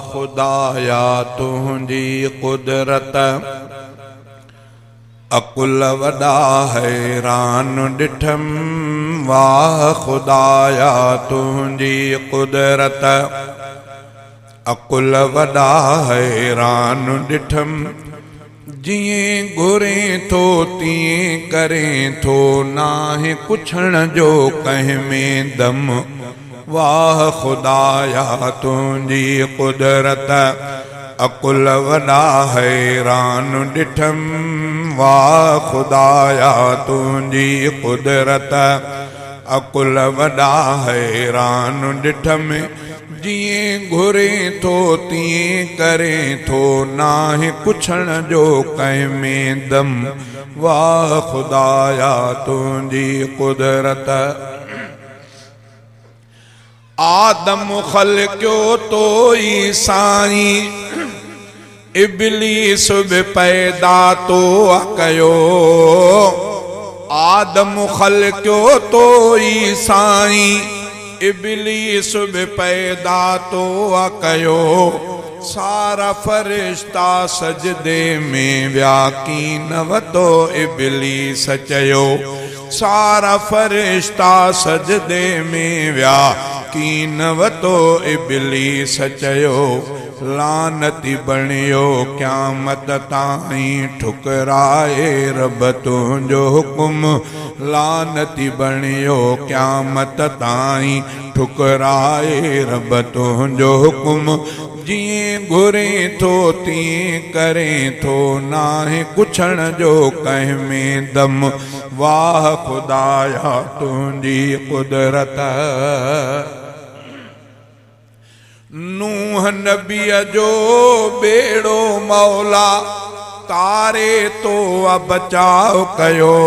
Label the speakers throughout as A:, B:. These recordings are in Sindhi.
A: ख़ुदाया तुंहिंजी कुदरत, अकुल वॾा हैरान ॾिठमि। वाह ख़ुदाया तुंहिंजी कुदरत, अकुल वॾा हैरान ॾिठमि। जीअं घुरे थो तीअं करे थो, नाहे पुछण जो कंहिं में दम। वाह ख़ुदाया तुंहिंजी कुदरत, अकुल वॾा हैरान ॾिठमि। वाह ख़ुदाया तुंहिंजी कुदरत, अकुल वॾा हैरान ॾिठमि। जीअं घुरे थो तीअं करे थो, नाहे पुछण जो कंहिं में दम। वाह ख़ुदाया तुंहिंजी कुदरत। आदम ख़लकियो तो ई साईं, इबलीस बि पैदा तो कयो। आदम ख़लकियो तो ई साईं, इबलीस बि पैदा तो कयो। सारा फ़रिश्ता सजदे में विया, कीन वतो इबलीस चयो। सारा फ़रिश्ता सजदे में विया, कीन वतो इबलीस चयो। लानती बणियो क़यामत ताईं, ठुकराए रब तुंहिंजो हुकुम। लानती बणियो क़यामत ताईं, ठुकराए रब तुंहिंजो हुकुम। जीअं घुरे थो तीअं करे थो, नाहे पुछण जो कंहिं में दम। वाह ख़ुदाया तुंहिंजी कुदरत। नूह नबीअ जो ॿेड़ो मौला, तारे तो बचाव कयो।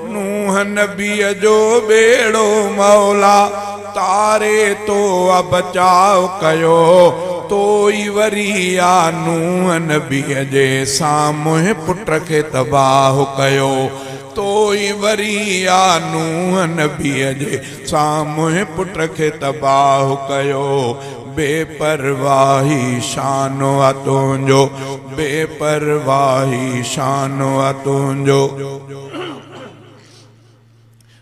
A: नूह नबीअ जो ॿेड़ो मौला, तारे तो बचाव कयो। तो ई वरी आ नूह नबीअ जे साम्हूं पुट खे तबाह कयो। तो ई वरी आ नूह नबीअ जे साम्हूं पुट खे तबाह कयो। बेपरवाही शान आ तुंहिंजो, बेपरवाही शान आ तुंहिंजो,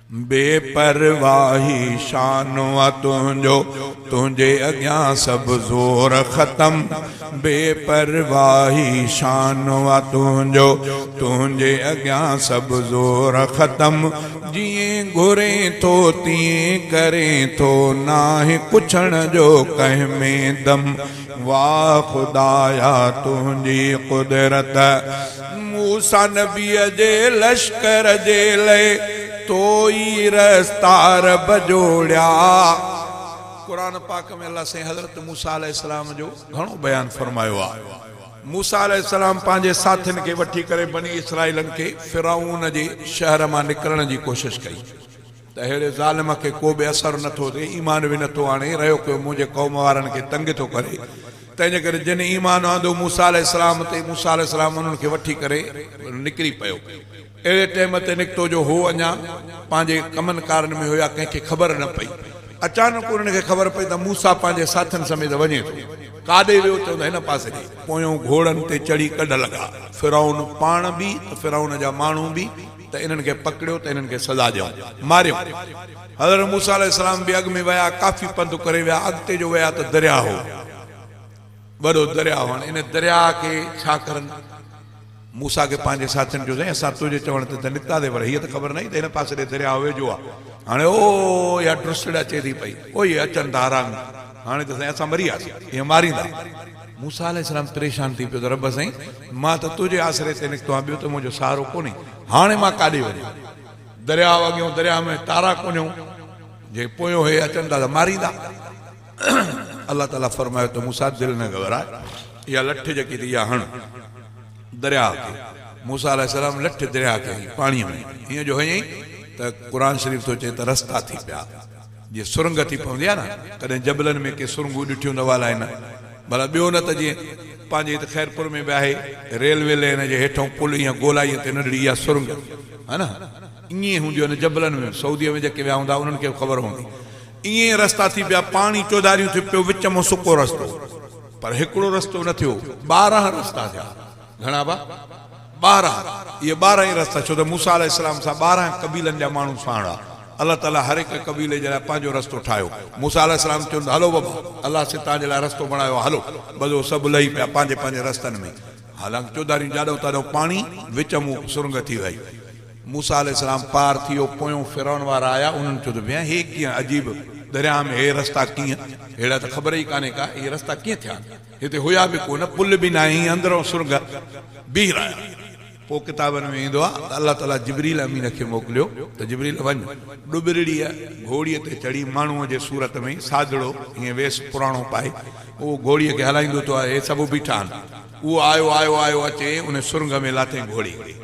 A: बेपरवाही शान आ तुंहिंजो। तुंहिंजे अॻियां सभु ज़ोर ख़तम। बेपरवाही शान आ तुंहिंजो, तुंहिंजे अॻियां सभु ज़ोर ख़तम। जीअं घुरे थो तीअं करे थो, नाहे पुछण जो कंहिं में दम। वाह ख़ुदाया तुंहिंजी कुदरत। मूसा नबीअ जे लश्कर जे लाइ तो ई रस्ता रब जोड़िया। क़ुरान पाक में अलाह साईं हज़रत मूसा अलैहिस्सलाम जो घणो बयानु फरमायो आहे। मूसा अलैहिस्सलाम पंहिंजे साथियुनि खे वठी करे बनी इसराइलनि खे फिराउन जे शहर मां निकिरण जी कोशिशि कई त अहिड़े ज़ालिम खे को बि असरु नथो थिए, ईमान बि नथो आणे, रहियो कयो मुंहिंजे क़ौम वारनि खे तंग थो करे। तंहिंजे करे जिन ईमान आंदो मूसा अलैहिस्सलाम ते, मूसा अलैहिस्सलाम उन्हनि खे वठी करे निकिरी पियो। अहिड़े टाइम ते निकितो जो हो अञा पंहिंजे कमनि कारनि में हुया, कंहिंखे ख़बर न पई। अचानक उन्हनि खे ख़बर पई त मूसा पंहिंजे साथियुनि समेत वञे थो। काॾे वियो? चवंदो हिन पासे ॾे। पोयों घोड़नि ते चढ़ी कढ लॻा। फिराउन पाण बि त फिराउन जा माण्हू बि, त इन्हनि खे पकड़ियो त इन्हनि खे सज़ा ॾियूं, मारियो। हज़रत मूसा अलैहिस्सलाम बि अॻु में विया, काफ़ी पंधु करे विया। अॻिते जो विया त दरिया हो, वॾो दरिया हो। हाणे इन दरिया खे छा करनि? मूसा खे पंहिंजे साथियुनि चयो, साईं असां तुंहिंजे चवण ते त निकितासीं, पर हीअ त ख़बर न आई त हिन पासे ॾे दरिया वेझो आहे। हाणे ओ इहा ड्रुसड़ अचे थी पई, ओ इहे अचनि था आराम, हाणे त साईं असां मरी वियासीं, इहे मारींदा। मूसा अलैहिस्सलाम परेशान थी पियो त रब साईं, मां त तुंहिंजे आसरे ते निकितो आहियां, ॿियो त मुंहिंजो सहारो कोन्हे, हाणे मां काॾे वञा? दरिया अॻियों, दरिया में तारा कोन्हे, जे पोयों हे अचनि था त मारींदा। अलाह ताला फरमायो त मूसा दिलि न घबराए, इहा लठ जेकी अथई इहा हण दरिया खे। मूसा अलैहिस्सलाम लठ दरिया खे हई पाणीअ में, हीअं जो हयईं त क़ुरान शरीफ़ थो चए त रस्ता थी पिया, जीअं सुरंग थी पवंदी आहे न, कॾहिं जबलनि में के सुरंगूं ॾिठियूं हूंदव अलाए न, भला ॿियो न त जीअं पंहिंजे हिते ख़ैरपुर में बि आहे रेलवे लाइन जे हेठां पुल ईअं गोलाईअ ते नंढड़ी इहा सुरंग आहे न, ईअं हूंदियूं आहिनि जबलनि में। सऊदीअ में जेके विया हूंदा उन्हनि खे बि ख़बर हूंदी। ईअं रस्ता थी पिया, पाणी चौधारियूं थी पियो, विच मां सुको रस्तो। پر هڪڙو رستو نه ٿيو، 12 رستا ٿيا. گهڻا با؟ 12. اهي 12 ئي رستا، ڇو ته موسيٰ عليه السلام سان 12 قبيلن جا ماڻهو ساڻ هئا. الله تعاليٰ هر هڪ قبيلي جي لاء پنهنجو رستو ٺاهيو. موسيٰ عليه السلام چيو ته هلو بابا، الله سي توهان جي لاء رستو بڻايو آهي، هلو. بس اهو سڀ لهي پيا پنهنجي پنهنجي رستن ۾. حالانڪ چوڌاريون جاڏو تاڏو پاڻي، وچ مون سرنگهه ٿي وئي. موسيٰ عليه السلام پار ٿي ويو. پويون فرعون وارا آيا، انهن چيو ته ڀيا هي ڪيئن عجيب درياهه ۾ هي رستا ڪيئن؟ ههڙا ته خبر ئي ڪانهي ڪا، اهي رستا ڪيئن ٿيا؟ هتي هيا به ڪونه، پل به ناهي، اندرون سرنگهه بيهي رهيا. پوء ڪتابن ۾ ايندو آهي ته الله تعاليٰ جبريل امين کي موڪليو ته جبريل وڃ، ڏٻرڙيء گهوڙيء تي چڙهي ماڻهوء جي صورت ۾ سادڙو هيئن ويس پراڻو پائي اهو گهوڙيء کي هلائيندو ٿو آهي، هي سڀ بيٺا آهن. اهو آيو آيو آيو اچي ان سرنگهه ۾ لاٿئين گهوڙي کي.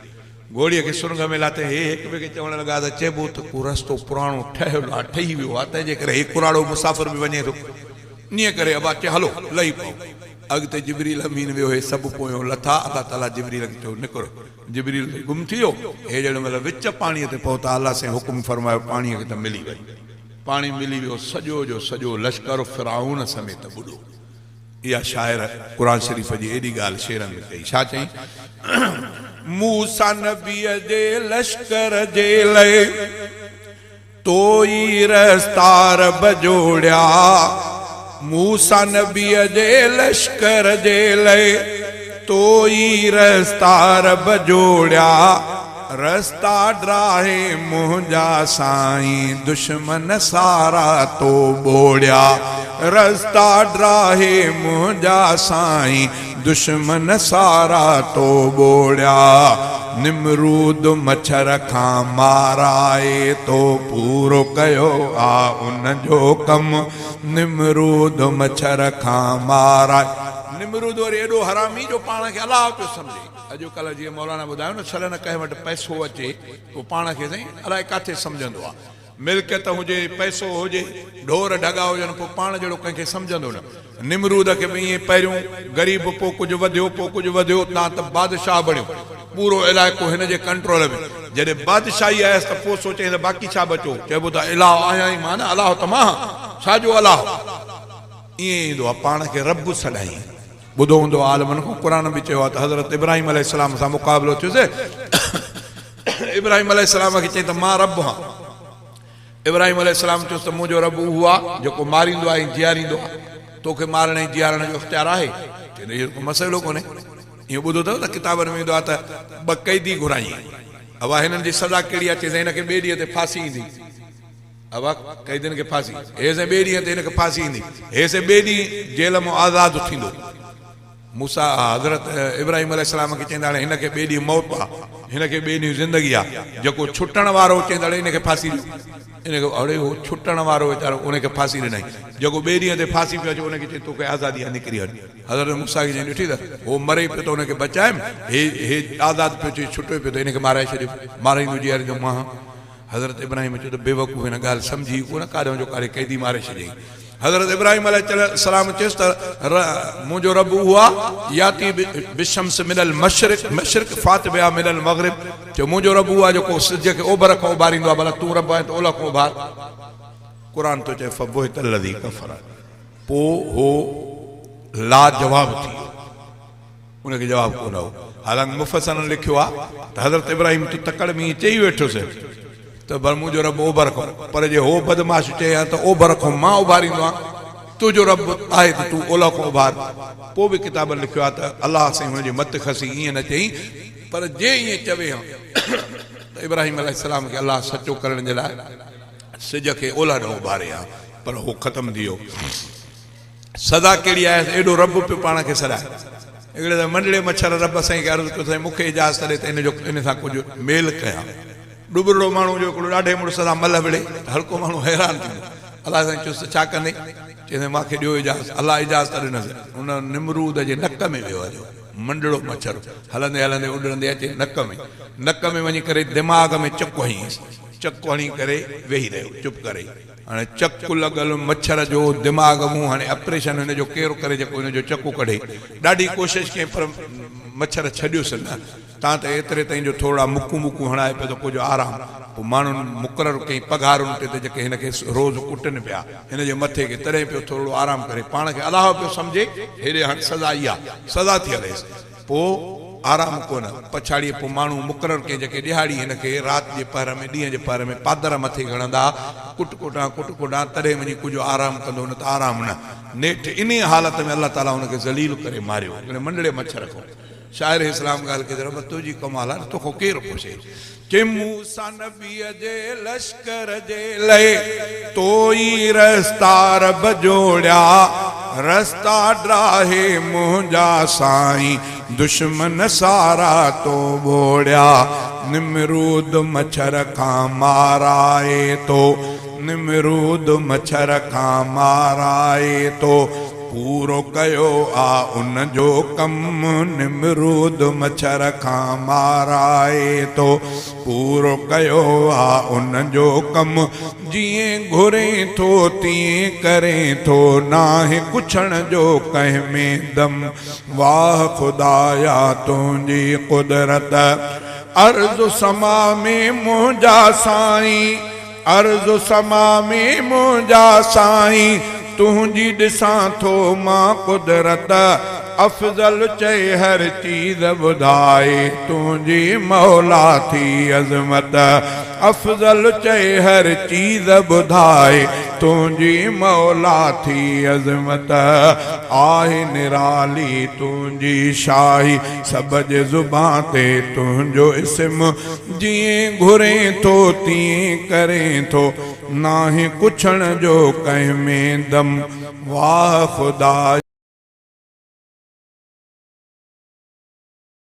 A: گهوڙيء کي سرنگهه ۾ لاٿئين. هي هڪ ٻئي کي چوڻ لڳا ته چئبو ته ڪو رستو پراڻو ٺهيل آهي، ٺهي ويو آهي، تنهن جي ڪري هي ڪراڙو مسافر به وڃي ٿو. انهيء ڪري ابا چي هلو لهي پئو. اڳتي جبريل امين ويو، هي سڀ پويون لٿا. الله تعاليٰ جبريل کي چيو نڪر. جبريل ته گم ٿي ويو. هي جهڙي مهل وچ پاڻيء تي پهتا، الله سائين حڪم فرمايو پاڻيء کي ته ملي وئي. پاڻي ملي ويو، سڄو جو سڄو لشڪر فرعون سميت ٻڏو. اها شاعر قرآن شريف جي ايڏي ڳالهه شعرن ۾ ڪئي. ڇا چيائين؟ موسيٰ نبيء جي لشڪر جي لئه تو ئي رستا رب جوڙيا. موسيٰ نبيء جي لشڪر جي لئه تو ئي رستا رب جوڙيا. رستا ڊاهي منهنجا سائين دشمن سارا تو ٻوڙيا. رستا ڊاهي منهنجا سائين دشمن سارا تو ٻوڙيا. نمرود مڇر کان مارائي تو پورو ڪيو آ ان جو ڪم. نمرود مڇر کان مارائي. نمرود وري ايڏو حرامي جو پاڻ کي الله پيو سمجهي. اڄڪلهه جيئن مولانا ٻڌايو نه ڇل نه ڪنهن وٽ پئسو اچي پوء پاڻ کي سائين الائي ڪاٿي سمجهندو آ. ملڪيت هجي، پئسو هجي، ڍور ڍڳا هجن پوء پاڻ جهڙو ڪنهن کي سمجهندو نه. نمرود کي به ائين پهريون غريب پوء ڪجهه وڌيو پوء ڪجهه وڌيو تان ته بادشاهه بڻيو. پورو علائقو هن جي ڪنٽرول ۾. جڏهن بادشاهي آيس ته پوء سوچيائين ته باقي ڇا بچو؟ چئبو ته الاهه آهيان ئي مان نه الاهه ته مان هان. ڇا جو الاهه؟ ائين ايندو آ پاڻ کي رب سڏائين. ٻڌو هوندو عالمن کان قرآن به چيو آ ته حضرت ابراهيم عليه السلام سان مقابلو ٿيس. ابراهيم عليه السلام کي چيائين ته مان رب هان. ابراهيم عليه السلام چيس ته منهنجو رب اهو آ جيڪو ماريندو آهي ۽ جياريندو آ. توکي مارڻ ۽ جيارڻ جو اختيار آهي؟ چيائين ته اهو ڪو مسئلو ڪونهي. اهو ٻڌو اٿو ته ڪتابن ۾ ايندو آ ته ٻه قيدي گهرايائين. ابا هنن جي سزا ڪهڙي آ؟ چيس هن کي ٻئي ڏينهن تي ڦاسي ايندي. ابا قيدين کي ڦاسي. هي سائين ٻئي ڏينهن تي هن کي ڦاسي ايندي. هي سائين ٻئي ڏينهن جيل مان آزاد ٿيندو. موسيٰ حضرت ابراهيم عليه السلام کي چئين ته هاڻي هن کي ٻئي ڏينهن موت آ، هن کي ٻئي ڏينهن زندگي آ، جيڪو ڇٽڻ وارو چئين ته اڙي هن کي ڦاسي ڏيو، ان کي اڙي هو ڇٽڻ وارو ويچارو ان کي ڦاسي ڏنائين، جيڪو ٻئي ڏينهن تي ڦاسي پيو اچي ان کي چئين توکي آزادي آ نڪري هل. حضرت موسيٰ کي چئين ڏٺي ته هو مري پيو ته ان کي بچايم، هي هي آزاد پيو اچي ڇٽي پيو ته ان کي مارائي ڇڏيو، مارائيندو جياريندو مان هان. حضرت ابراهيم چيو ته بيوقوف هن ڳالهه سمجهي ئي ڪونه ڪاڏهون جو ڪاڏي قيدي ماري ڇڏيائين. حضرت ابراهيم عليه السلام چيس ته منهنجو رب اهو آ ياتي بالشمس من المشرق مشرق فات بها من المغرب چيو منهنجو رب اهو آ جيڪو سج کي اوڀر کان اڀاريندو آ ڀلا تون رب آهين ته اولهه کان اڀار. قرآن ٿو چئي فبهت الذي ڪفر پوء هو لاجواب ٿي ويو. ان کي جواب ڪونه هو. حالانڪ مفسرن لکيو آهي ته حضرت ابراهيم ته تڪڙ ۾ ائين چئي ويٺس ته بر منهنجو رب اوڀر کان، پر جي هو بدمعاش چئي ها ته اوڀر کان مان اڀاريندو آهيان، تنهنجو رب آهي ته تون اولهه کان اڀار. پوء به ڪتابن لکيو آهي ته الله سائين هن جي مت کسي ائين نه چئي، پر جي ائين چوي ها ته ابراهيم عليه السلام کي الله سچو ڪرڻ جي لاء سج کي اولهه ڏانهن اڀاري ها، پر هو ختم ٿي ويو. سزا ڪهڙي آهي ايڏو رب پيو پاڻ کي سڏائي. هڪڙي دفعي منڊڙي مڇر رب سائين کي عرض ڪيو سائين مون کي اجازت ڏي ته ان جو ان سان ڪجهه ميل ڪيان. ڏٻرڙو ماڻهو جو هڪڙو ڏاڍي مڙس سان ملهه وڙهي ته هرڪو ماڻهو حيران ٿيندو. الله سائين چيس ته ڇا ڪندين؟ چيس سائين مان کي ڏيو اجازت. الله اجازت ڏنس. ان نمرود جي نڪ ۾ ويو هليو منڊڙو مڇر هلندي هلندي اڏرندي اچي نڪ ۾ نڪ ۾ وڃي ڪري دماغ ۾ چڪ هنيس. چڪ هڻي ڪري ويهي رهيو چپ ڪري. هاڻي چڪ لڳل مڇر جو دماغ مون هاڻي اپريشن هن جو ڪير ڪري جيڪو هن جو چڪ ڪڍي. ڏاڍي ڪوشش ڪيائين پر مڇر ڇڏيس نه. تان ته ايتري تائين جو ٿورڙا مڪون ٻڪون هڻائي پيو ته ڪجهه آرام. پوء ماڻهن مقرر ڪيائين پگهارن تي ته جيڪي هن کي روز ڪٽن پيا هن جي مٿي کي تڏهن پيو ٿورڙو آرام ڪري. پاڻ کي الله پيو سمجهي هيڏي هاڻي سزا اها سزا ٿي هليس. پوء آرام ڪونه. پڇاڙيء پوء ماڻهو مقرر ڪيائين جيڪي ڏهاڙي هن کي رات جي پهر ۾ ڏينهن جي پهر ۾ پادر مٿي گهڙندا، ڪٽ ڪوٽان ڪٽ ڪوٽان، تڏهن وڃي ڪجهه آرام ڪندو نه ته آرام نه. نيٺ انهيء حالت ۾ الله تعاليٰ هن کي ذليل ڪري ماريو. هڪڙي منڊڙي مڇر کان. شاعر اسلام ڳالهه ڪئي ته رب تنهنجي ڪمال آهي نه توکان ڪير پڇي. چي موسيٰ نبيء جي لشڪر جي لئه تو ئي رستا رب جوڙيا، رستا ڊاهي منهنجا سائين دشمن سارا تو ٻوڙيا، نمرود مڇر کان مارائي تو، نمرود مڇر کان مارائي تو. پورو ڪيو آ ان جو ڪم نمرود مڇر کان مارائي تو پورو ڪيو آ ان جو ڪم جيئن گهرين ٿو تيئن ڪرين ٿو ناهي ڪڇڻ جو ڪنهن ۾ دم واهه خدايا تنهنجي قدرت ارض سما ۾ منهنجا سائين ارض سما ۾ منهنجا سائين تنهنجي ڏسان ٿو مان قدرت افضل چئي هر چيز ٻڌائي تنهنجي مولا ٿي عظمت افضل چئي هر چيز ٻڌائي تنهنجي مولا ٿي عظمت آهي نرالي تنهنجي شاهي سڀ جي زبان تي تنهنجو اسم جيئن گهرين ٿو تيئن ڪرين ٿو، ناهي ڪڇڻ جو ڪنهن ۾ دم، واهه خدا!